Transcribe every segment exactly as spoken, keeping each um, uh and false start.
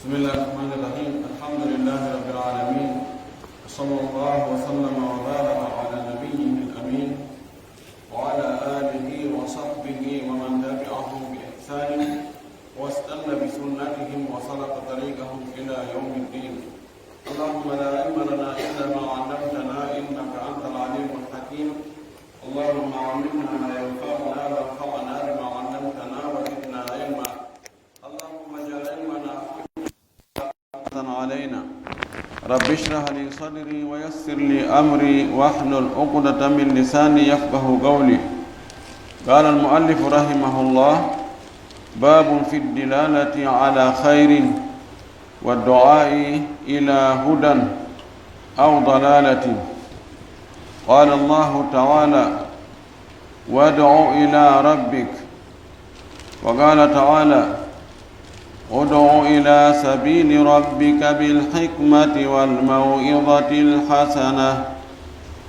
بسم الله الرحمن الرحيم. الحمد لله رب العالمين. وصلى الله وسلم وبارك على نبيه الأمين وعلى آله وصحبه ومن تبعهم بإحسان واستن بسنتهم وسلك طريقهم إلى يوم الدين. اللهم لا علم لنا إلا ما علمتنا إنك أنت العليم الحكيم. اللهم علمنا ما ينفعنا وانفعنا بما علمتنا وزدنا علما. اللهم اجعل علمنا حجة علينا. رب اشرح لي صدري ويسر لي أمري واحلل عقدة من لساني يفقه قولي. قال المؤلف رحمه الله: باب في الدلالة على خير والدعاء إلى هدى أو ضلالة. قال الله تعالى: وادع إلى ربك. وقال تعالى: ادع إلى سبيل ربك بالحكمة والموعظة الحسنة.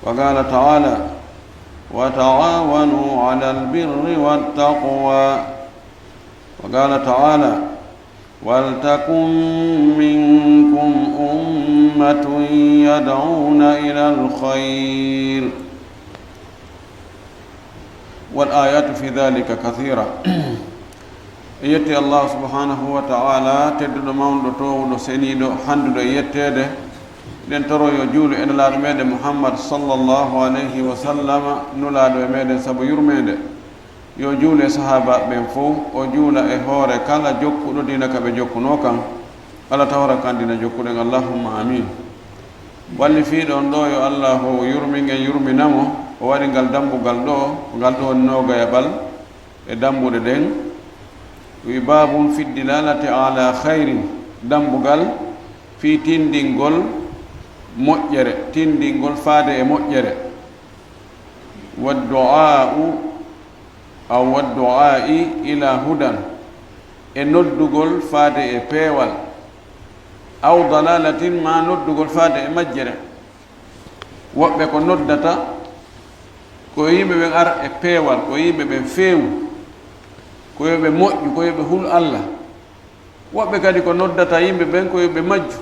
وقال تعالى: وتعاونوا على البر والتقوى. وقال تعالى: ولتكن منكم أمة يدعون إلى الخير. والآيات في ذلك كثيرة. E yetti Allah subhanahu wa ta'ala, tedduɗo, mawɗo, toowuɗo, seniiɗo, hannduɗo e yetteede. Ɗen toro yo juulu e Nelaaɗo meɗen Muhammad sallallahu alayhi wa sallam, nulaaɗo e meɗen sabu yurmeende. Yo juulu e sahaabaaɓe ɓen fow, o juula e hoore kala jokkuɗo diina ka ɓe jokkunoo kan. Allah tawra kan diina jokkuɗen, Allahumma amin. Walli fii ɗon ɗo, yo Allahu yurmin en, yurmina mo. O waɗi ngal dambugal ɗo, ngal ɗo woni noogayaɓal e dambuɗe ɗen. Wi: باب في الدلالة على خير. Dambugal fii tindingol moƴƴere, tindingol faade e moƴƴere. والدعاء أو والدعاء إلى هدى. E noddugol faade e peewal. أو ضلالة, maa noddugol faade e majjere. Woɓɓe ko noddata ko yo yimɓe ɓen ar e peewal, ko yo yimɓe ɓen feewu, ko yo ɓe moƴƴu, ko yo ɓe hul Allah. Woɓɓe kadi ko noddata yimɓe ɓen ko yo ɓe majju,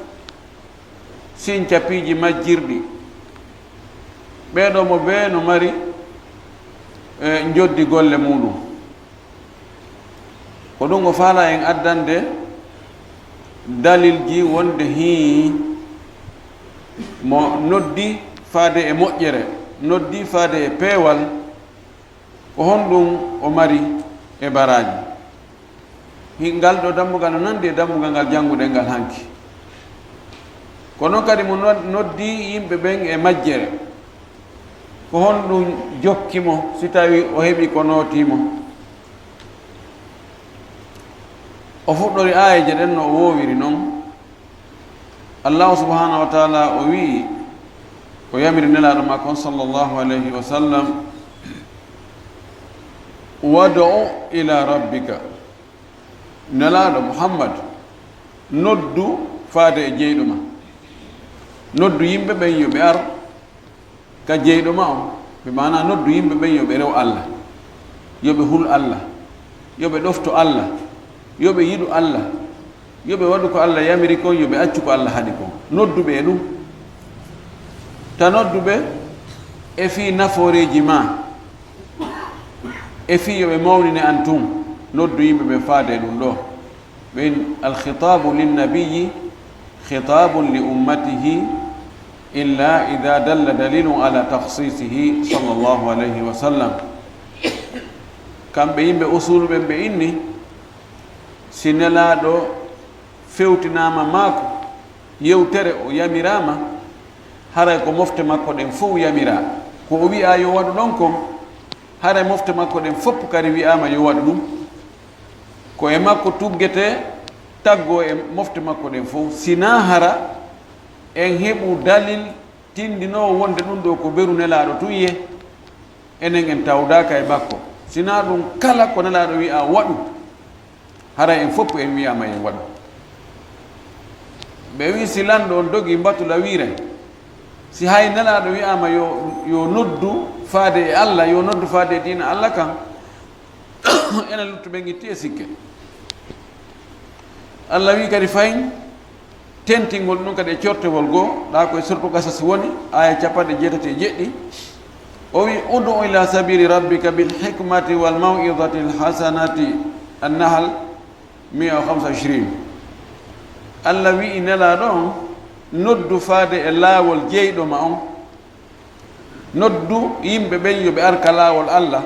sinca piiji majjirɗi. Ɓee ɗoo mo bee no mari, e, njoddi golle muuɗum. Ko ɗum o faalaa en addande dalilji wonde hii mo noddi faade e moƴƴere, noddi faade e peewal, ko honɗum o mari e baraaji? Hi-, ngal ɗoo dambugal no nandi e dambugal ngal jannguɗen ngal hanki. Ko non kadi mo nod-, noddi yimɓe ɓen e majjere. Ko honɗum jokki mo si tawi o heɓi ko nootii mo? O fuɗɗori aayeeje ɗen no o woowiri non. Allahu subhanahu wa ta'ala o wi'i, o yamiri Nelaaɗo makko on sallallahu alayhi wa sallam: "Wad'u ila rabbika." Nelaaɗo Muhammad, noddu faade e jeyɗo ma. Noddu yimɓe ɓen yo ɓe ar ka jeyɗo ma on. Ɓe maana noddu yimɓe ɓen yo ɓe rew Allah, yo ɓe hul Allah, yo ɓe ɗofto Allah, yo ɓe yiɗu Allah, yo ɓe waɗu ko Allah yamiri kon, yo ɓe accu ko Allah haɗi kon. Noddu ɓe e ɗum. Ta noddu ɓe e fii nafooreeji ma, e fii yo ɓe mawnine an tun. Noddu yimɓe ɓen faade e ɗum ɗoo. Ɓen, alkhitabu linnabiyyi khitabun li ummatihi illa idha dalla dalilun ala takhsisihi sallallahu alayhi wa sallam. Kamɓe yimɓe usulu ɓen ɓe inni, si Nelaaɗo fewtinaama maako yewtere, o yamiraama, haray ko mofte makko ɗen fow yamiraa. Ko o wi'aa yo waɗu ɗon kon, haray mofte makko ɗen fow kadi wi'aama yo waɗu ɗum. Ko e makko tuggetee taggoo e mofte makko ɗen fow, sinaa hara en heɓu dalil tindinoowo wonde ɗum ɗoo ko beru Nelaaɗo tun ye, enen en tawdaaka e makko. Sinaa ɗum, kala ko Nelaaɗo wi'aa waɗu, haray en fow en wi'aama en waɗu. Ɓe wi'i si lanɗo on dogii mbatu lawiiray, si hay Nelaaɗo wi'aama yo, yo noddu faade e Allah, yo noddu faade e diina Allah kan, enen luttuɓe ɓen itti e sikke. Allah wi'i kadi fahin, tentingol ɗum kadi e cortewol goo, ɗa ko e surtu Qasas woni, aya capanɗe jeetati e jeɗɗi. O wi, "Ud'u ila sabili rabbika bil hikmati wal maw'izati al hasanati." An-Nahl mi'a wa khamsa wa ishrin. Allah wi'i Nelaaɗo on, "Noddu faade e laawol jeyɗo ma on. Noddu yimɓe ɓen yo ɓe ar ka laawol Allah."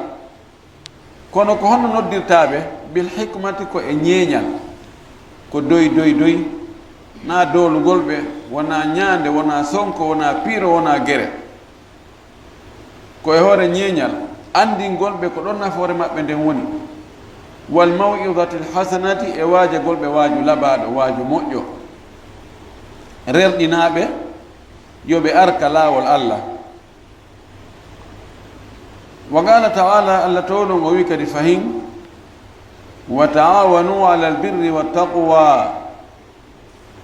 Kono ko honno noddirtaa ɓe? "Bil hikmati", ko e ñeeñal, ko doy, doy, doy, na doolugol ɓe, wona ñaande, wona sonko, wona piiro, wona gere. Ko e hoore ñeeñal, anndingol ɓe ko ɗon nafoore maɓɓe nden woni. "Wal maw'izatil hasanati", e waajagol ɓe waaju labaaɗo, waaju moƴƴo. Rerɗinaa ɓe, yo ɓe ar ka laawol Allah. Wa qala ta'ala, Allah towɗon o wi kadi fahin, "Wa ta'awanu 'alal birri wat taqwa."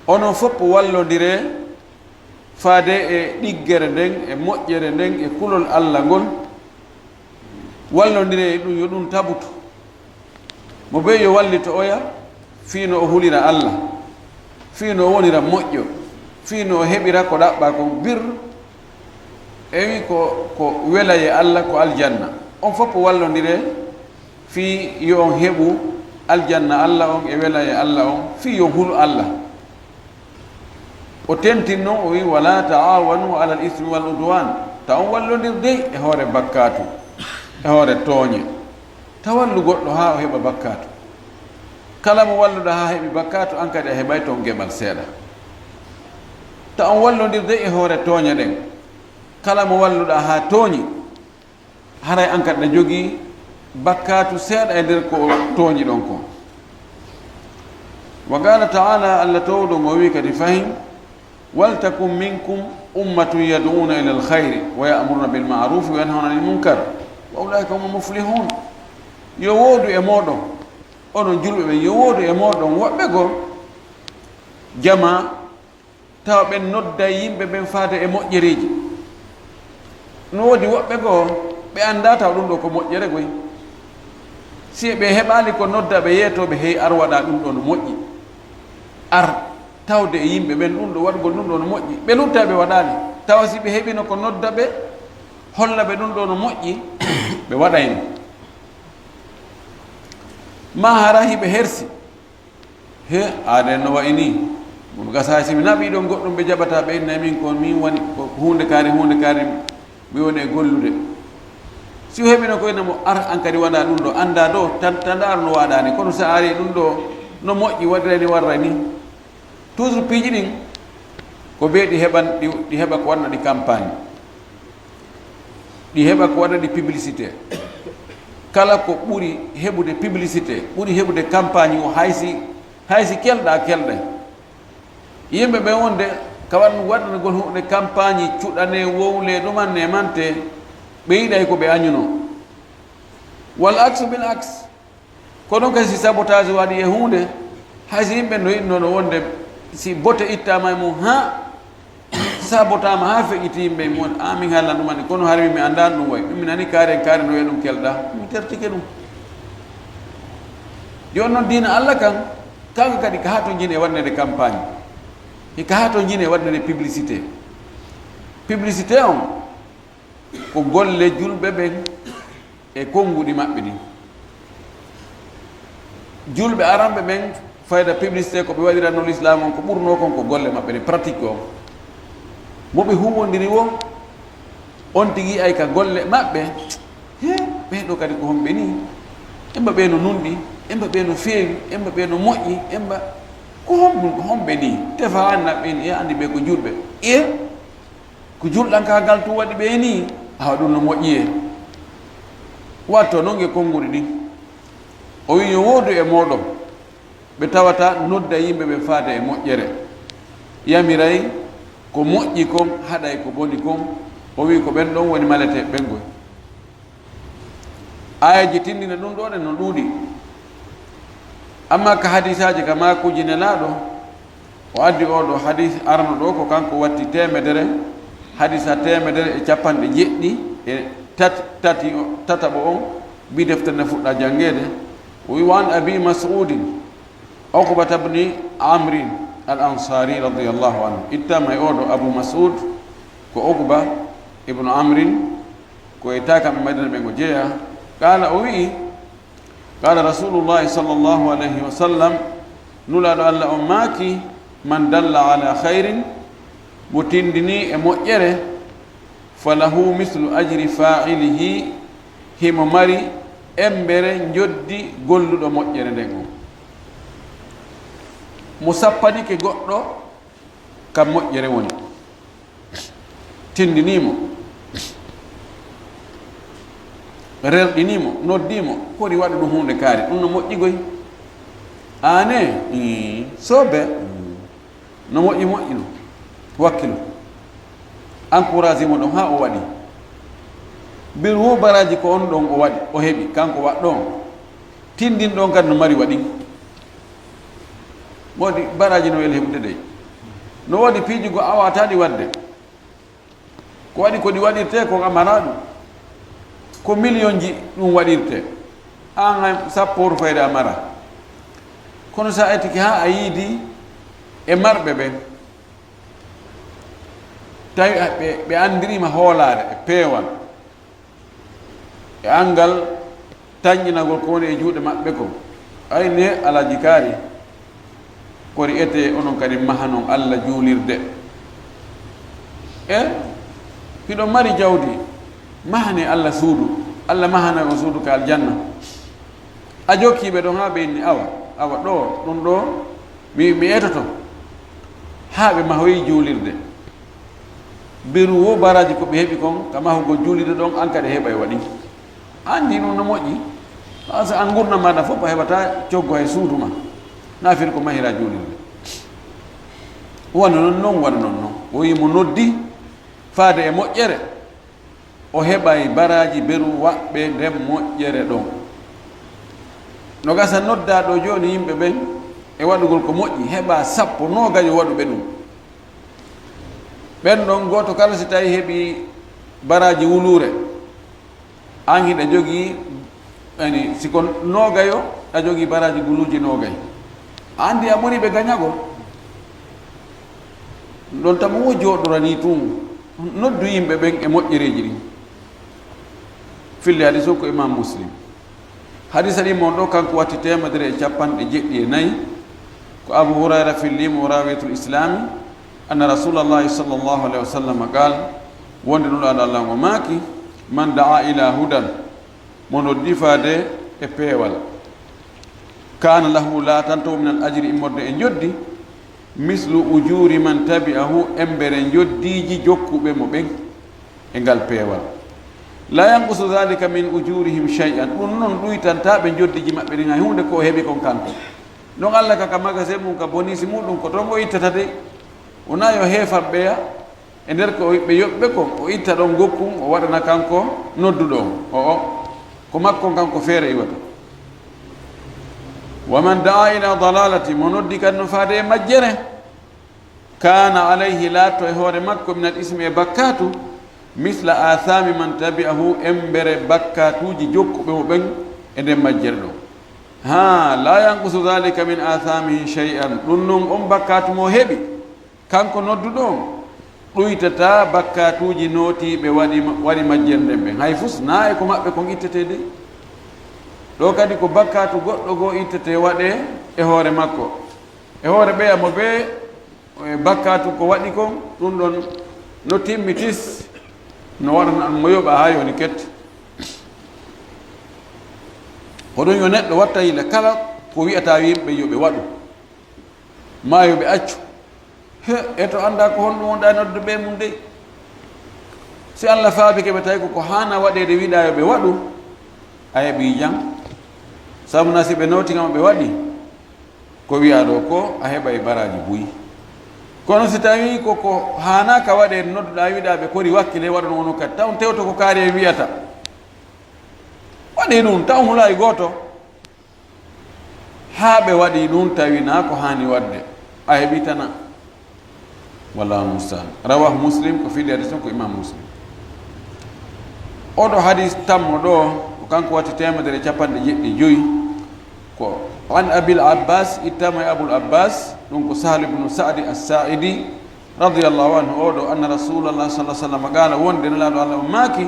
Onon fof wallondire faade e ɗiggere nden, e moƴƴere nden, e kulol Allah ngol. Wallondire e ɗum, yo ɗum tabutu. Mo bee yo wallito oya, fii no o hulira Allah, fii no o wonira moƴƴo, fii no o heɓira ko ɗaɓɓa kon. Bir, e wi ko, ko welaye Allah, ko aljanna. On fof wallondire fii yo on heɓu aljanna Allah on e welaye Allah on, fii yo on hulu Allah. O tentin non, o wi, "Wala ta'awanu 'alal ismi wal udwan." Ta on wallondir dey e hoore bakkaatu, e hoore tooñe. Ta wallu goɗɗo haa o heɓa bakkaatu. Kala mo walluɗa haa heɓi bakkaatu, an kadi a heɓay ton geɓal seeɗa. Ta on wallondir dey e hoore tooñe ɗen. Kala mo walluɗa haa tooñi, haray an kadi ɗa jogii bakkaatu seeɗa e nder ko o tooñi ɗon kon. Wa qala ta'ala, Allah towɗo mo wi kadi fahin, "Wal takun minkum ummatun yad'una ilal khayri wa ya'muruna bil ma'rufi wa yanhawna 'anil munkar wa ulaika humul muflihun." Yo woodu e mooɗon, onon julɓe ɓen, yo woodu e mooɗon woɓɓe goo, jamaa, tawa ɓen nodday yimɓe ɓen faade e moƴƴereeji. No woodi woɓɓe goo, ɓe anndaa tawa ɗum ɗoo ko moƴƴere goy. Si ɓe heɓaali ko nodda ɓe yeetoo ɓe, hey, ar waɗa ɗum ɗoo no moƴƴi. Ar tawde e yimɓe ɓen ɗum ɗoo, waɗugol ɗum ɗoo no moƴƴi. Ɓe lutta ɓe waɗaali. Tawa si ɓe heɓino ko nodda ɓe, holla ɓe ɗum ɗoo no moƴƴi, ɓe waɗayno. Maa hara hiɓe hersi. He, aaden no wayi nii. Ɗum gasa si mi naɓii ɗon goɗɗum ɓe jaɓataa, ɓe innay min ko min woni ko huunde kaari, huunde kaari, mi woni e gollude. Si o heɓino ko ina mo ar an kadi waɗa ɗum ɗoo, anndaa ɗoo, tan, tan ndaar no waɗaani. Kono so a ari ɗum ɗoo, no moƴƴi, waɗiray ni, warray ni. Toujours piiji ɗin, ko bee ɗi heɓan, ɗi, ɗi heɓa ko waɗna ɗi campagne. Ɗi heɓa ko waɗa ɗi publicité. Kala ko ɓuri heɓude publicité, ɓuri heɓude campagne o, hay si, hay si kelɗa, kelɗay. Yimɓe ɓe wonde ka waɗ-, waɗanagol huunde campagne, cuɗane, wowle, ɗumanne, mante, ɓe yiɗay ko ɓe añuno. Wal aksu bil aks. Ko ɗum kadi, si sabotage waɗi e huunde, hay si yimɓe no yiɗno no wonde, si bote ittaama e mum, haa sabotaama, haa feƴƴiti yimɓe e mum, a min haallan ɗum anndi, kono hari min mi anndaani ɗum wayi. Min mi nani kaari en kaari no wiya ɗum kelɗa, mi tertike ɗum. Jooni noon diina Allah kan, kanko kadi ka haa to njine e waɗnede campagne. Hika haa to njine e waɗnede publicité. Publicité on, ko golle julɓe ɓen e konnguɗi maɓɓe ɗin. Julɓe aranɓe ɓen, fayda publicité ko ɓe waɗiranno l'islam on, ko ɓurnoo kon ko golle maɓɓe ɗen, pratique on. Mo ɓe huuwondiri woo, on tigi ay ka golle maɓɓe, he, ɓee ɗoo kadi ko homɓe nii? Emba ɓee no nunɗi, emba ɓee no feewi, emba ɓee no moƴƴi, emba ko homɓe, ko homɓe nii? Tefa anna ɓe nii, e anndi ɓe ko julɓe. E Ko julɗankaagal tun waɗi ɓe nii, awa ɗum no moƴƴi e. Watto non e konnguɗi ɗin. O wi'i, yo woodu e mooɗon ɓe tawata nodda yimɓe ɓe faade e moƴƴere, yamiray ko moƴƴi kon, haɗay ko boni kon. O wi'i ko ɓen ɗon woni maleteeɓe ɓen goy. Aayeeji tinndina ɗum ɗoo ɗen no ɗuuɗi. Amma ka hadiisaaji, ka maakuuji Nelaaɗo, o addi oo ɗoo hadiis arano ɗoo, ko kanko watti teemedere, hadiisa teemedere e capanɗe jeɗɗi e tati, tati, tataɓo on, mbi deftere nde fuɗɗa janngeede. O wi, "Wa an Abi Mas'udin, Uqbata bni Amrin, Al Ansari radiyallahu anhu. Ittama e oɗo Abu Mas'ud, ko Uqba ibnu Amrin, ko e takamɓe Madina ɓe ngo jeeya. Qala, o wi'i, qala Rasulullahi sallallahu alayhi wa sallam, Nulaaɗo Allah on maaki, man dalla ala khayrin, mo tindini e moƴƴere, falahu mislu ajri fa'ilihi, himo mari embere njoddi golluɗo moƴƴere nden on. Mo sappanike goɗɗo ka moƴƴere woni, tindinii mo, rerɗinii mo, noddii mo, kori waɗu ɗum huunde kaari, ɗum no moƴƴi goy. Aane, ii, sobe, ii, no moƴƴi, moƴƴi no, wakkilo. Encouragé mo ɗon haa o waɗi. Biru wo baraaji ko on ɗon o waɗi, o heɓi, kanko waɗɗo on. Tindin ɗon kadi no mari waɗi. Woodi baraaji no weli heɓude dey. No woodi piiji go a waataɗi waɗde. Ko waɗi ko ɗi waɗirte ko a mara ɗum. Ko miliyonji ɗum waɗirte. An hay sappo rufayde a mara. Kono sa etike haa a yiidi e marɓe ɓen. Tawi a, ɓe, ɓe anndiriima hoolaare e peewal. E anngal tanƴinagol ko woni e juuɗe maɓɓe kon. Ay ne, Alhaji Kaari, kori ete onon kadi mahanon Alla juulirde. E hiɗon mari jawdi, mahane Alla suudu, Alla mahana on suudu ka aljanna. A jokki ɓe ɗon haa ɓe inni, awa, awa ɗo, ɗum ɗo, mi, mi etoto. Haa ɓe mahoyi juulirde. Biru wo baraaji ko ɓe heɓi kon ka mahugol juulirde ɗon, an kadi heɓa e waɗi. Anndi ɗum no moƴƴi. Asa an ngurndan maɗa fof a heɓata coggo hay suudu ma. Na firi ko mahira juulirde. Wano non non, wano non non. O wi mo noddi faade e moƴƴere. O heɓay baraaji beru waɓɓe nden moƴƴere ɗon. No gasa noddaa ɗo jooni yimɓe ɓen e waɗugol ko moƴƴi, heɓa sappo noogayo waɗuɓe ɗum. Ɓen ɗon gooto kala si tawi heɓi baraaji wuluure, an hiɗa jogii, yani, si ko noogayo, a jogii baraaji guluuji noogay. A anndi a ɓuri ɓe gañagol. Ɗon tama wo jooɗoranii tun, noddu yimɓe ɓen e moƴƴereeji ɗin. Filli hadis o ko Imam Muslim. Hadisa ɗin mon ɗo, kanko watti teemedere e capanɗe jeɗɗi e nayi. Ko Abu Hurayra filli mo, rawiyatul Islami, anna Rasulallahi sallallahu alayhi wa sallam qal, wonde Nulaaɗo Allah ngo maaki, man da'a ila hudan, mo noddi faade e peewal, kana lahu, laatanto min al ajri, immorde e njoddi, mislu ujuri man tabi'ahu, embere njoddiiji jokkuɓe mo ɓen e ngal peewal. La yanqusu dhalika min ujurihim shay'an, ɗum non ɗuytantaa ɓe njoddiiji maɓɓe ɗin hay huunde ko o heɓi kon kanko. Non Allah ka, ka magasin mum, ka bonisi muɗum, ko ton o ittata de. Wonaa yo heefan ɓeya e nder ko ɓe yoɓɓe kon, o itta ɗon gokkun, o waɗana kanko nodduɗo on. O, o, ko makko kanko feere iwata. Wa man da'a ila dalalati, mo noddi kan no faade e majjere, kana alayhi, laatto e hoore makko, min al ismi, e bakkaatu, misla athami man tabi'ahu, embere bakkaatuuji jokkuɓe mo ɓen e nden majjere ɗon. Ha, la yanqusu dhalika min athamihi shay'an, ɗum non on bakkaatu mo heɓi, kanko nodduɗo on, ɗuytataa bakkaatuuji nootiiɓe waɗi, waɗi majjere nden ɓen. Hay fus, naa e ko maɓɓe kon ittetee de. Ɗo kadi ko bakkaatu goɗɗo goo ittetee waɗee e hoore makko. E hoore ɓeya mo bee, e bakkaatu ko waɗi kon, ɗum ɗon no timmi tis, no waɗana an mo yoɓa haa yoni ket. Ko ɗum yo neɗɗo watta yila kala ko wi'ata yimɓe yo ɓe waɗu. Maa yo ɓe accu. He, e to anndaa ko honɗum wonɗaa nodduɓe mum dey. Si Allah faabike ɓe tawi ko ko haana waɗeede wiɗaa yo ɓe waɗu, a heɓii jam. Sabu na si ɓe nootiima ɓe waɗi, ko wi'aa ɗoo ko a heɓay baraaji buy. Kono si tawii ko ko haanaaka waɗeede nodduɗaa wiɗaa ɓe kori wakkile waɗu no wono kadi, taw tewto ko kaari en wi'ata. Waɗi ɗum, taw hulaayi gooto. Haa ɓe waɗi ɗum tawi na ko haani waɗde, a heɓi tana. Wallahu mustaan. Rawahu Muslim, ko fili hadis on ko Imam Muslim. Oɗo hadis tammo ɗo, ko kanko watti teemedere e capanɗe jeɗɗi e joyi, ko An Abil Abbas, ittama e Abul Abbas, ɗum ko Sahal ibnu Sa'di As-Sa'idi, radiyallahu anhu, oɗo, anna Rasulallah sallallahu alaihi wasallam qala, wonde Nelaaɗo Allah o maaki,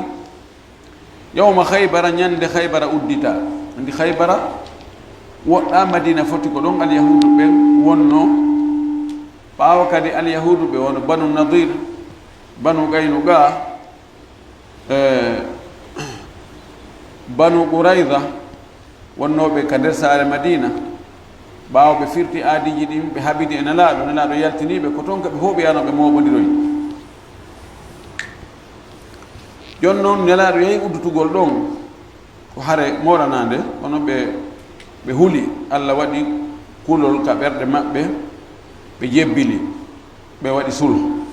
yawma Khaybara, ñande Khaybara uddita. Andi Khaybara woɗɗa Madina, foti ko ɗon Alyahuudu ɓen wonno. Ɓaawo kadi Alyahuudu ɓe wono Banu Nadir, Banu Qaynuqa, e Banu Qurayza, wonnooɓe ka nder saare Madina. Ɓaawo ɓe firti aadiiji ɗin, ɓe haɓidi e Nelaaɗo, Nelaaɗo yaltini ɓe ko ton ka ɓe fow ɓe yano ɓe mooɓondiroyi. Jooni non Nelaaɗo yahi uddutugol ɗon, ko hare mooranaande, kono ɓe, ɓe huli. Allah waɗi kulol ka ɓerɗe maɓɓe, ɓe jebbili, ɓe waɗi sulhu.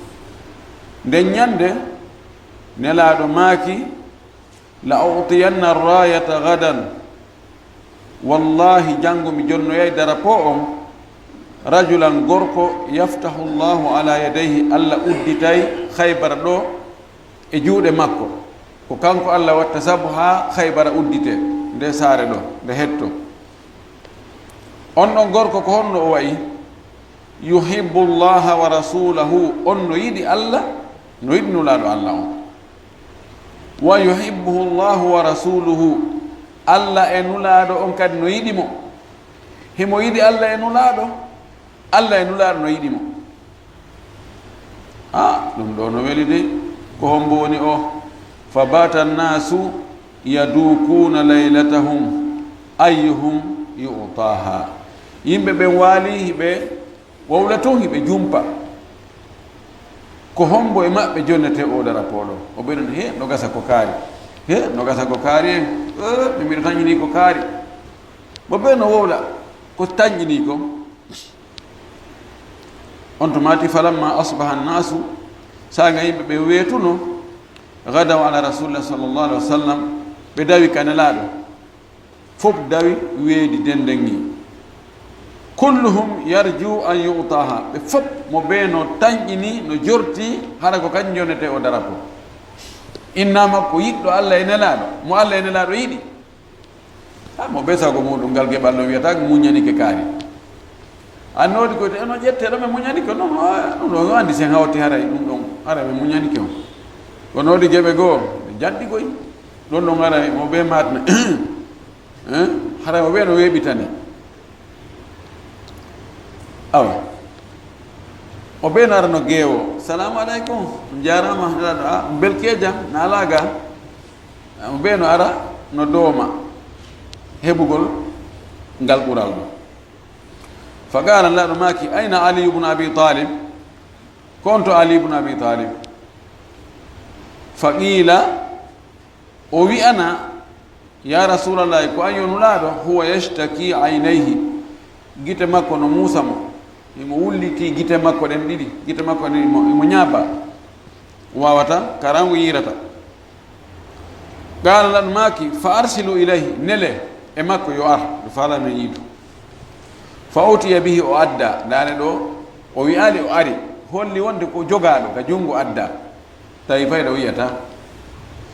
Nden ñande, Nelaaɗo maaki, "La u'tiyanna rayata gadan." Wallahi, janngo mi jonnoyay darapo on, rajulan, gorko, yaftahu Allahu ala yadayhi, Allah udditay Khaybara ɗo e juuɗe makko. Ko kanko Allah watta sabu haa Khaybara uddite, nde saare ɗo, nde hetto. On ɗon gorko ko honno o wa'i? Yuhibbu Allaha wa rasulahu, on no yiɗi Allah, no yiɗi Nulaaɗo Allah on. Wa yuhibbuhu Allahu wa rasuluhu, Allah e Nulaaɗo on kadi no yiɗi mo. Himo yiɗi Allah e Nulaaɗo, Allah e Nulaaɗo no yiɗi mo. Ah, ɗum ɗo no weli de. Ko hombo woni o? Fa bata nnasu yadukuuna laylatahum ayyuhum yu'taha. Yimɓe ɓen waali hiɓe wowla tun, hiɓe jumpa. Ko hombo e maɓɓe jonnete o darapo ɗo? O ɓe ɗon, he, no gasa ko kaari. He, no gasa ko kaari en. Eh, mi miɗo tañini ko kaari. Mo ɓe no wowla ko tañini ko. On to maati, falamma asbaha nnasu, saanga yimɓe ɓe weetuno, gadaw ala rasulillah sallallahu alaihi wasallam, ɓe dawi ka Nelaaɗo. Fof dawi weedi denden ngi. Kulluhum yarju an yu'taha. Ɓe fof mo ɓe no tañƴini, no jorti, hara ko kañum jonnete o darapo. Innama ko yiɗɗo Allah e Nelaaɗo, mo Allah e Nelaaɗo yiɗi. Ha, mo ɓe sago muɗum ngal geɓal no wiyata ko muññanike kaari. Annoodi ko eno ƴette ɗo ɓe muññanike, non, ah, ɗum ɗo yo andi sen hawti haray ɗum ɗon, haray ɓe muññanike on. Ko noodi geɓe goo, ɓe janɗi koy. Ɗon ɗon haray mo ɓe matna. Eh? Haray mo ɓe no weeɓitani. Awa. O ɓe no ara no geewo. Salamu aleykum. On jaaraama. Ah, belkeeja, na alaaga. O ɓe no ara no dooma heɓugol ngal ɓural ɗo. Fa qaala, Nelaaɗo maaki, ayna Ali ibn Abi Talib? Ko on to Ali ibn Abi Talib? Fa qiila, o wi'ana, ya Rasuulallahi, ko an yo Nulaaɗo, huwa yashtaki aynayhi, gite makko no muusa mo, himo wulliti gite makko ɗen ɗiɗi, gite makko ɗen himo, himo ñaaba, wawata, karangu yiirata. Qaala, Nelaaɗo maaki, fa arsilu ilayhi, nele e makko yo ar, ɓe faala men yiidu. Fa utiya bihi, o adda, ndaane ɗo, o wi'aali o ari, holli wonde ko jogaaɗo ka junngo adda. Tawi fayda o yi'ata.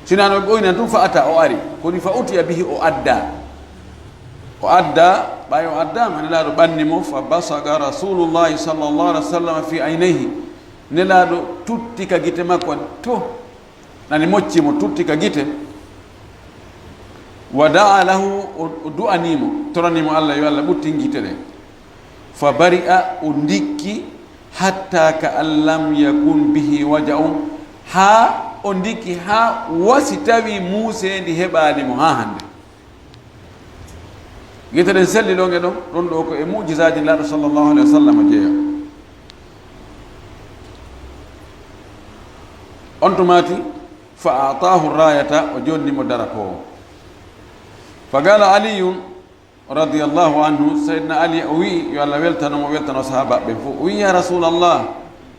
Sinaa no ɓe ɓoynan tun, fa ata, o ari. Ko ni fa utiya bihi, o adda. O adda, ɓay o adda, ma Nelaaɗo ɓanni mo, fa basaqa Rasulullahi sallallahu alaihi wasallam fi aynayhi. Nelaaɗo tutti ka gite makko, to, nani mocci mo, tutti ka gite. Wa da'a lahu, o, o du'ani mo, torani mo Allah, yo Allah ɓuttin gite ɗen. Fa bari'a, o ndikki, hatta ka an lam yakun bihi waja'un, haa o ndikki, haa wasi tawi muuseendi heɓaali mo haa hannde. Gite ɗen selli ɗon e ɗon, ɗon ɗo ko e mu'jizaaji Nelaaɗo sallallahu alaihi wasallam jeeya. On tumaati, fa a'taahu rayata, o jonni mo darapo o. Fa qala Aliyun, radiyallahu anhu, Sayyidina Ali o wi'i, yo Allah weltano mo, weltano sahaabaaɓe ɓen fof. O wi'i, ya Rasulallah,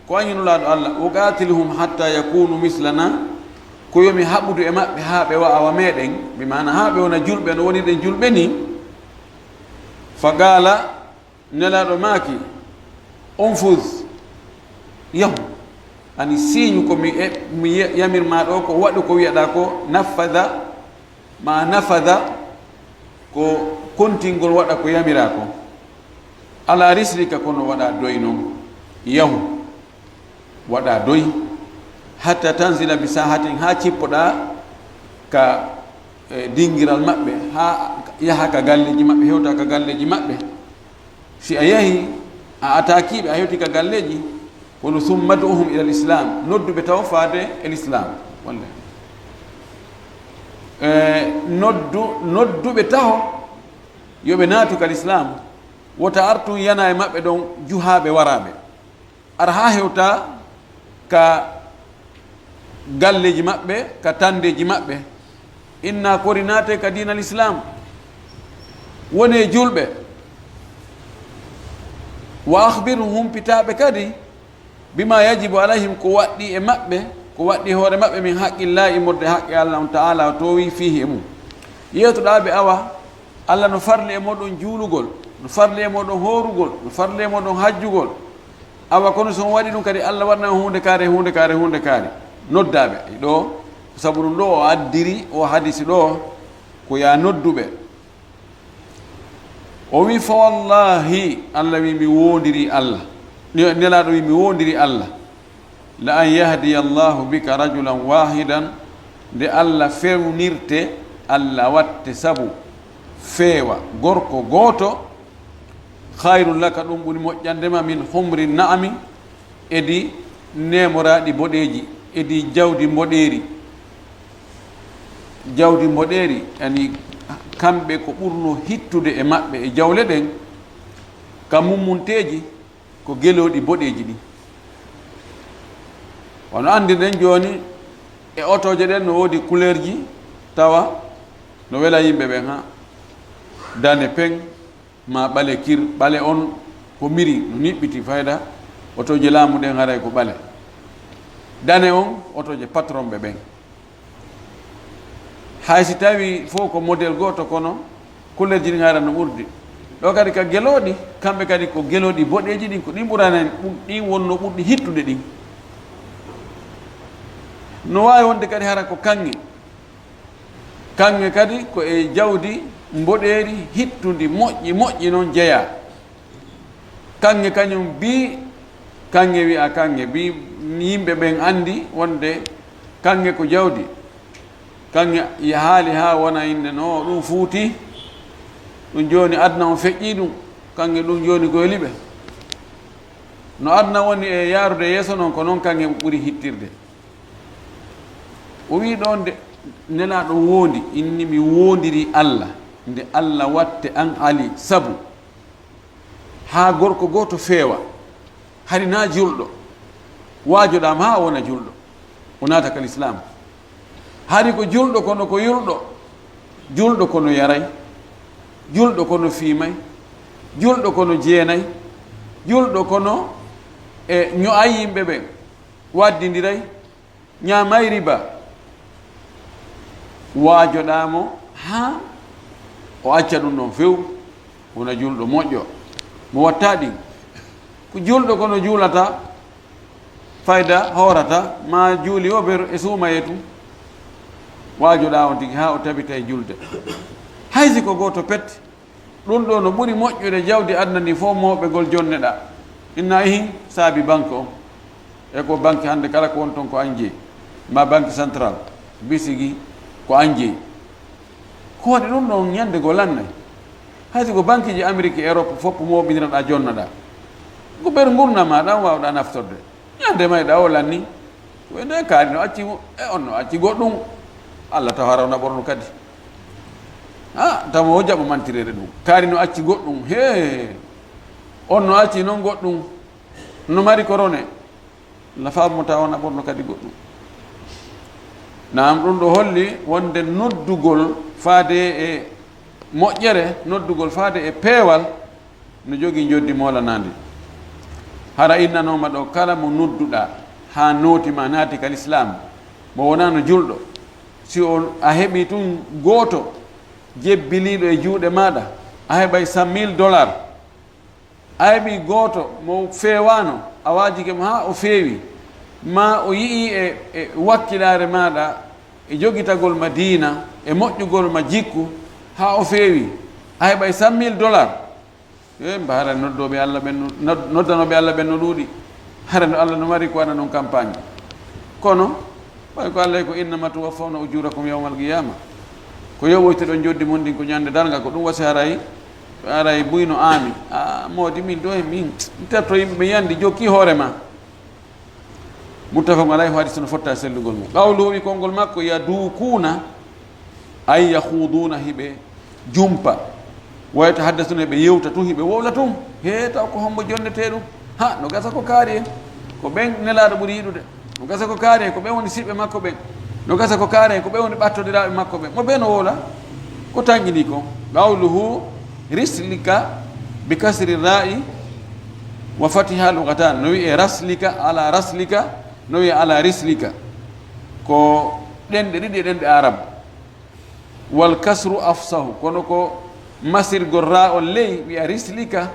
ko an yo Nulaaɗo Allah, uqatiluhum hatta yakunu mislana, ko yo mi haɓudu e maɓɓe haa ɓe wa'a wa meɗen, bi maana haa ɓe wona julɓe no wonirɗen julɓe ni. Fa qala, Nelaaɗo maaki, unfuz, yahu, ani siiñu ko mi e-, mi ye-, yamir ma ɗo ko waɗu ko wi'aɗa ko, nafada, ma nafada, Ko kontingol waɗa ko yamiraa kon. Alaa risrika, kono waɗa doy non. Yahu, waɗa doy. Hatta tanzila bi sahatin, haa cippoɗaa ka, e, dingiral maɓɓe, haa yaha ka galleeji maɓɓe, hewta ka galleeji maɓɓe. Si a yahi, a ataakiiɓe, a hewti ka galleeji, kono summa du'uhum ila l-islam, nodduɓe taho faade e l'islam. Walla, e, noddu-, nodduɓe taho yo ɓe naatu ka l'islam, wota artun yana e maɓɓe ɗon juhaaɓe waraaɓe. Ara haa hewta ka galleeji maɓɓe, ka tandeeji maɓɓe. Inna kori naate ka diina l'islam. Wonee julɓe. Wa akhbirhum, humpitaaɓe kadi, bima yajibu alayhim, ko waɗɗi e maɓɓe, ko waɗɗi hoore maɓɓe, min haqqillahi, immorde haqqe Allah on ta'ala, o toowi fihi e mum. Yeetoɗaa ɓe, awa, Allah no farli e mooɗon juulugol, no farli e mooɗon hoorugol, no farli e mooɗon hajjugol. Awa kono so on waɗi ɗum kadi, Allah waɗana on huunde kaari, huunde kaari, huunde kaari. Noddaa ɓe ɗo, ko sabu ɗum ɗo o addiri o hadisi ɗo, ko ya nodduɓe. O wi, fa wallahi, Allah wi, mi woondiri Allah. Ne-, Nelaaɗo wi, mi woondiri Allah. La an yahdiya Allahu bika rajulan wahidan, nde Allah fewnirte, Allah watte sabu feewa gorko gooto, khayrun laka, ɗum ɓuri moƴƴande ma, min humri na'ami, edi neemoraaɗi boɗeeji, edi jawdi mboɗeeri. Jawdi mboɗeeri, yani kamɓe ko ɓurno hittude e maɓɓe e jawle ɗen, ka mummunteeji, ko gelooɗi boɗeeji ɗin. Wano anndirɗen jooni, e otooje ɗen no woodi couleurji, tawa no wela yimɓe ɓen, ha dane peng, ma ɓale kir, ɓale on ko miri, no niɓɓiti fayda, otooje laamu ɗen haray ko ɓale. Dane on, otooje patron ɓe ɓen. Hay si tawi fof ko modèle gooto, kono couleur ji ɗin haray no ɓurdi. Ɗo kadi ka gelooɗi, kamɓe kadi ko gelooɗi boɗeeji ɗin, ko ɗin ɓurani en, ɗum, ɗin wonno ɓurɗi hittude ɗin. No waawi wonde kadi hara ko kaŋŋe. Kaŋŋe kadi ko e jawdi mboɗeeri hittundi, moƴƴi, moƴƴi non jeyaa. Kaŋŋe kañum bii, kaŋŋe wi'a kaŋŋe bii, yimɓe ɓen anndi wonde kaŋŋe ko jawdi. Kaŋŋe yahaali haa wona innde no ɗum fuuti. Ɗum jooni aduna on feƴƴii ɗum. Kaŋŋe ɗum jooni ko e liɓe. No aduna woni e yaarude yeeso non, ko non kaŋŋe ɓuri hittirde. O wi'i ɗon nde Nelaaɗo woondi, inni mi woondiri Allah, nde Allah watte an Ali sabu haa gorko gooto feewa, hari naa julɗo, waajoɗaama haa o wona julɗo, o naata ka lislaam. Hari ko julɗo kono ko yulɗo, julɗo kono yaray, julɗo kono fiimay, julɗo kono jeenay, julɗo kono e ño'ay yimɓe ɓen, waddindiray, ñaamay riba, waajoɗaa mo haa o acca ɗum ɗon few, wona julɗo moƴƴo, mo watta ɗin. Ko julɗo kono juulata, fayda hoorata, ma juuli o ber e suumaye tun, waajoɗaa on tigi haa o tabita e julde. Hay si ko gooto pet, ɗum ɗo no ɓuri moƴƴude jawdi aduna ndi fof mooɓegol jonneɗaa. Inna ihin saabi banque on. E ko banque hannde kala ko won ton ko an jeyi. Ma banque centrale, bisigi ko an jeyi. Ko waɗi ɗum ɗon ñande goo lannay. Hay si ko banque ji Amérique, Europe fof mooɓiniraɗaa jonnoɗaa. Ko ɓer ngurndan ma ɗan waawɗaa naftorde. Ñande mayɗaa o lanni. Ko e nde kaari no acci mo, e on no acci goɗɗum. Allah taw hara on a ɓorno kadi. Ha, taw mo o jaɓo mantireede ɗum. Kaari no acci goɗɗum. He, on no acci non goɗɗum. No mari korone. La femme mo taw on a ɓorno kadi goɗɗum. Naam, ɗum ɗo holli wonde noddugol faade e moƴƴere, noddugol faade e peewal, no jogii njoddi moolanaandi. Hara innanooma ɗo kala mo nodduɗaa haa nooti ma naati ka lislaam, mo wonaano julɗo, si o, a heɓii tun gooto jebbiliiɗo e juuɗe maaɗa, a heɓay cent mille dollars. A heɓii gooto mo feewaano, a waajike mo haa o feewi, maa o yi'ii e, e wakkilaare maaɗa, e jogitagol ma diina, e moƴƴugol ma jikku, haa o feewi, a heɓay cent mille dollars. E mba hara noddooɓe Allah ɓen no, nod-, noddanooɓe Allah ɓen no ɗuuɗi. Hara no Allah no mari ko waɗa noon campagne. Kono, ɓay ko Allah ko, "Innama tuwaffawna ujurakum yawmal qiyama." Ko yoɓoytoɗon joddi mon ɗin ko ñande darnga, ko ɗum wasi haray, haray buy no aami. A, moodi min ɗo e min, mi terto yimɓe ɓe yandi, jokki hoore ma. Muttafaqun alayhi, hadis no fotta e sellugol mum. Qawluhu, wi konngol makko, yaduukuuna, ay yahuuduuna, hiɓe jumpa. Wa yatahaddasuuna, hiɓe yewta tun, hiɓe wowla tun. He, taw ko hombo jonnetee ɗum? Ha, no gasa ko kaari en. Ko ɓen Nelaaɗo ɓuri yiɗude. No gasa ko kaari en, ko ɓen woni siɓɓe makko ɓen. No gasa ko kaari en, ko ɓen woni ɓattodiraaɓe makko ɓen. Mo ɓe no wowla? Ko tanƴinii kon. Qawluhu, rislika, bi kasri ra'i, wa fatiha lugatan, no wi'e raslika, ala raslika, no wi'e ala rislika. Ko ɗenɗe ɗiɗi e ɗenɗe Arab. Wal kasru afsahu, kono ko masirgol ra on ley, wi'a rislika,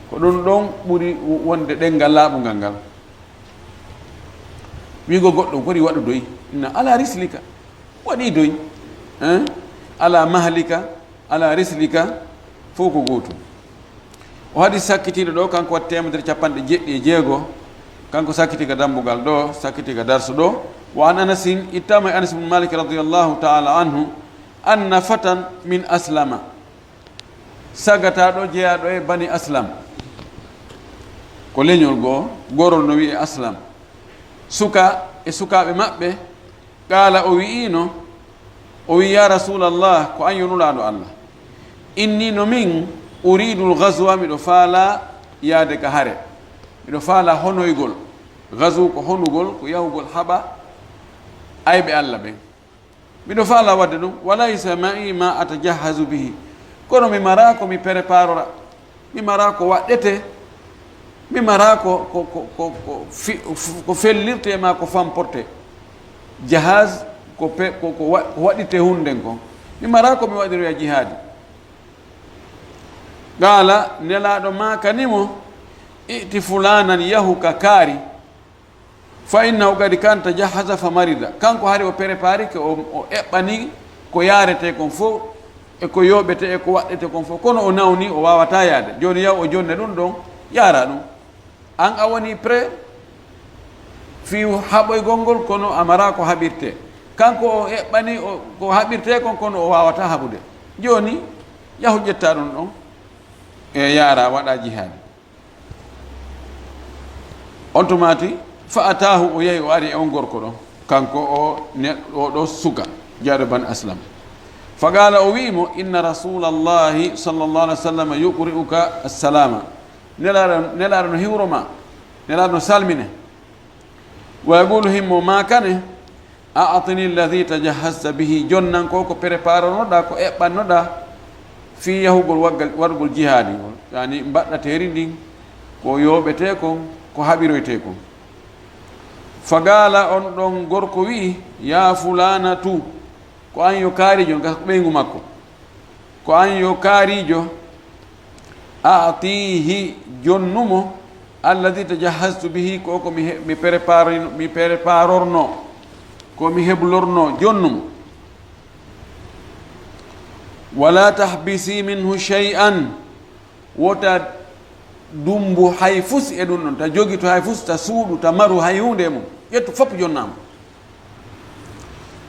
ko ɗum ɗon ɓuri wonde ɗemngal laaɓungal ngal. Wi'go goɗɗo, "Kori waɗu doy?" Inna, "Ala rislika." Waɗi doy. Hein? Ala mahlika, ala rislika, fof ko gootum. O hadis sakkitiiɗo ɗo, kanko waɗi teemedere capanɗe jeɗɗi e jeego, kanko sakkiti ka dambugal ɗo, sakkiti ka darsu ɗo. Wa an Anasin, ittama e Anas ibn Malik radiyallahu ta'ala anhu, anna fatan min Aslama. Sagata ɗo jeyaaɗo e Bani Aslam. Ko leñol goo, gorol no wi'e Aslam. Suka e sukaaɓe maɓɓe, qaala, o wi'ino, o wi'i, "Ya Rasulallah, ko an yo Nulaaɗo Allah. Inni, no min, uridul ghazwa, miɗo faala yaade ka hare. Miɗo faala honoygol." Ghazw ko honugol, ko yahugol haɓa ayɓe Allah ɓen. Miɗo faala waɗde ɗum. "Wa laysa ma'i ma atajahhazu bihi." Kono mi maraa ko mi preparora. Mi maraa ko waɗɗete. Mi maraa ko, ko, ko, ko, ko fi-, ko fellirte ma ko famporte. Jahaz ko pe-, ko, ko wa-, ko waɗirte hunden kon. Mi maraa ko mi waɗiroya jihaadi. Qaala, Nelaaɗo maakani mo, "I'ti fulanan, yahu ka kaari. Fa innahu qad kana tajahhaza fa marida." Kanko hari o preparike, o, o eɓɓani ko yaarete kon fof, e ko yooɓete, e ko waɗɗete kon fof. Kono o nawni, o waawataa yaade. Jooni yaw o jonne ɗum ɗon, yaara ɗum. An a woni prêt fii haɓoygol ngol, kono a maraa ko haɓirte. Kanko o eɓɓani o, ko haɓirte kon, kono o waawataa haɓude. Jooni, yahu ƴetta ɗum ɗon, e yaara, waɗa jihaadi. On tumaati, fa ataahu, o yahi, o ari e on gorko ɗon. Kanko o ne-, o ɗo suka, jaaɗo Bani Aslam. Fa qaala, o wi'i mo, "Inna Rasulallahi sallallahu alaihi wasallam yuqri'uka assalaama." Nelaaɗo, Nelaaɗo no hiwro ma, Nelaaɗo no salmine. Wa yaqulu, himo maakane, "A'tini alladhi tajahhazta bihi." Jonnan ko ko preparanoɗa, ko eɓɓannoɗa fii yahugol waggal, waɗugol jihaadi ngol. Yani mbaɗɗateeri ndin, ko yooɓetee kon, ko haɓiroytee kon. Fa qaala, on ɗon gorko wi'i, "Ya fulaanatu." Ko an yo kaarijo, nga ɓeyngu makko. Ko an yo kaarijo, a'tihi, jonnu mo, alladhi tajahhaztu bihi, ko ko mi he-, mi prepare-, mi preparorno, ko mi heblorno, jonnu mo. Wala tahbisi minhu shay'an, wota dumbu hay fus e ɗum ɗon, ta jogito hay fus, ta suuɗu, ta maru hay huunde e mum. Ƴettu fop jonnaa mo.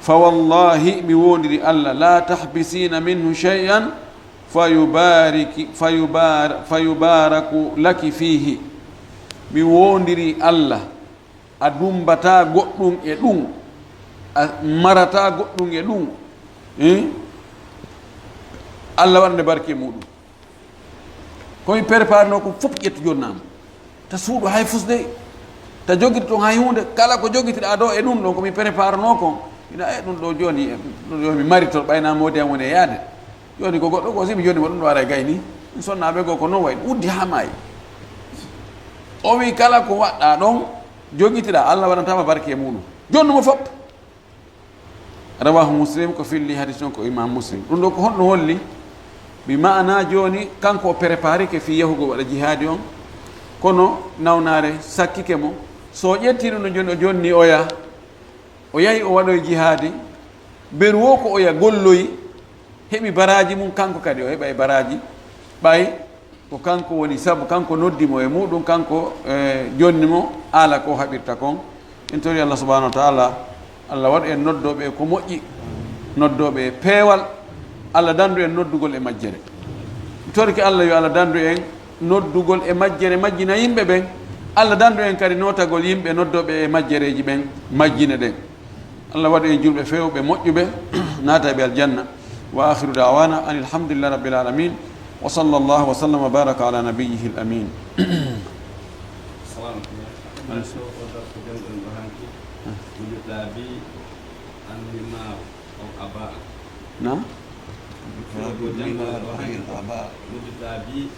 Fa wallahi, mi woondiri Allah, la tahbisina minhu shay'an, fa yubariki, fa yubar-, fa yubaraku laki fihi. Mi woondiri Allah, a dumbataa goɗɗum e ɗum, a marataa goɗɗum e ɗum. Eh? Allah waɗande barke muɗum. Ko mi preparno ko fof ƴettu jonnaa mo. Ta suuɗu hay fusde, ta jogiti toon hay huunde, kala ko jogitiɗaa ɗo e ɗum ɗon ko mi preparno kon. Ina e ɗum ɗo jooni, e ɗum ɗo mi marito ɓayna moodi am woni e yaade. Jooni ko goɗɗo ko si mi jooni mo ɗum ɗo ara e gayni. Mi sonnaaɓe goo ko noon wayi, uddi haa maayi. O wi kala ko waɗɗaa ɗon, jogitiɗaa, Allah waɗantaama barke e muɗum. Jonnu mo fof. Rawahu Muslim, ko filli hadis on ko Imam Muslim. Ɗum ɗo ko honɗum holli? Bi maana jooni kanko o preparike fii yahugol waɗa jihaadi on, kono nawnaare sakkike mo. So o ƴetti ɗum ɗo jooni, o jonni oya, o yahi o waɗoyi jihaadi, beru wo ko oya golloyi, heɓi baraaji mum, kanko kadi o heɓa e baraaji, ɓay ko kanko woni sabu, kanko noddi mo e muɗum, kanko e jonni mo, ala ko haɓirta kon. En tori Allah subhanahu wa taala, Allah waɗu en noddooɓe e ko moƴƴi, noddooɓe e peewal, Allah dandu en noddugol e majjere. Torki Allah yo Allah dandu en noddugol e majjere, majjina yimɓe ɓen. Allah dandu en kadi notagol yimɓe noddooɓe e majjereeji ɓen, majjina ɗen. Allah waɗu en julɓe feewɓe moƴƴuɓe, naata ɓe aljanna. Wa akhiru da'wana anil hamdulillahi rabbil alamin. Wa sallallahu wa sallam wa baraka ala nabiyyihi al amin. Salam. Ko darto gonɗen ɗo hanki, mujitabi annimar aw abaa. Na? Ko jangal ɗo hanki, mujitabi.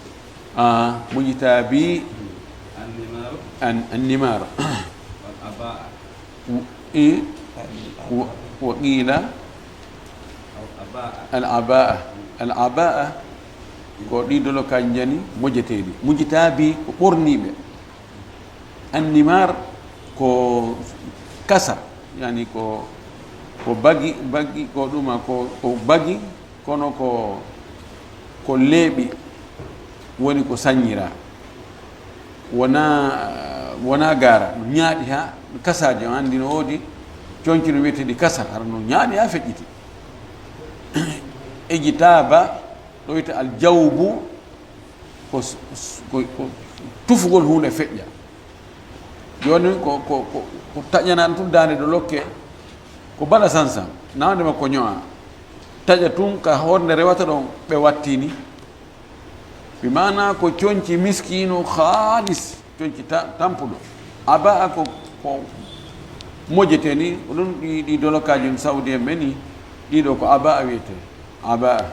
Ah, mujitabi. Annimar. An, annimar. Wal abaa. W-, i, wa, wa qila. Aw abaa. Al abaa. Al abaa ko ɗi dolokaji jani mojeteɗi. Mujitabi ko ɓorniɓe. Annimar ko kasa, yani ko, ko bagi, bagi ko ɗuma, ko, ko bagi, kono ko, ko leeɓi woni ko sañira. Wona, wona gaara, no ñaaɗi ha kasaji on, andi no woodi conci no wiyeteɗi kasa, hara no ñaaɗi ha feƴƴiti. Ejitaba, ɗo wiyta al jawbu, ko s-, s-, ko, ko tufugol huunde feƴƴa. Jooni ko, ko, ko, ko taƴanaa ɗum tun daande ɗo lokke, ko bala sansan, nawde makko ño'a. Taƴa tun ka hoore nde rewata ɗon ɓe wattini. Bi maana ko conci miskiino haalis, conci ta-, tampuɗo. Abaa ko, ko mojete ni, ko ɗum ɗi, ɗi dolokaji saudi en ɓe ni, ɗiɗo ko abaa wiyete. Abaa.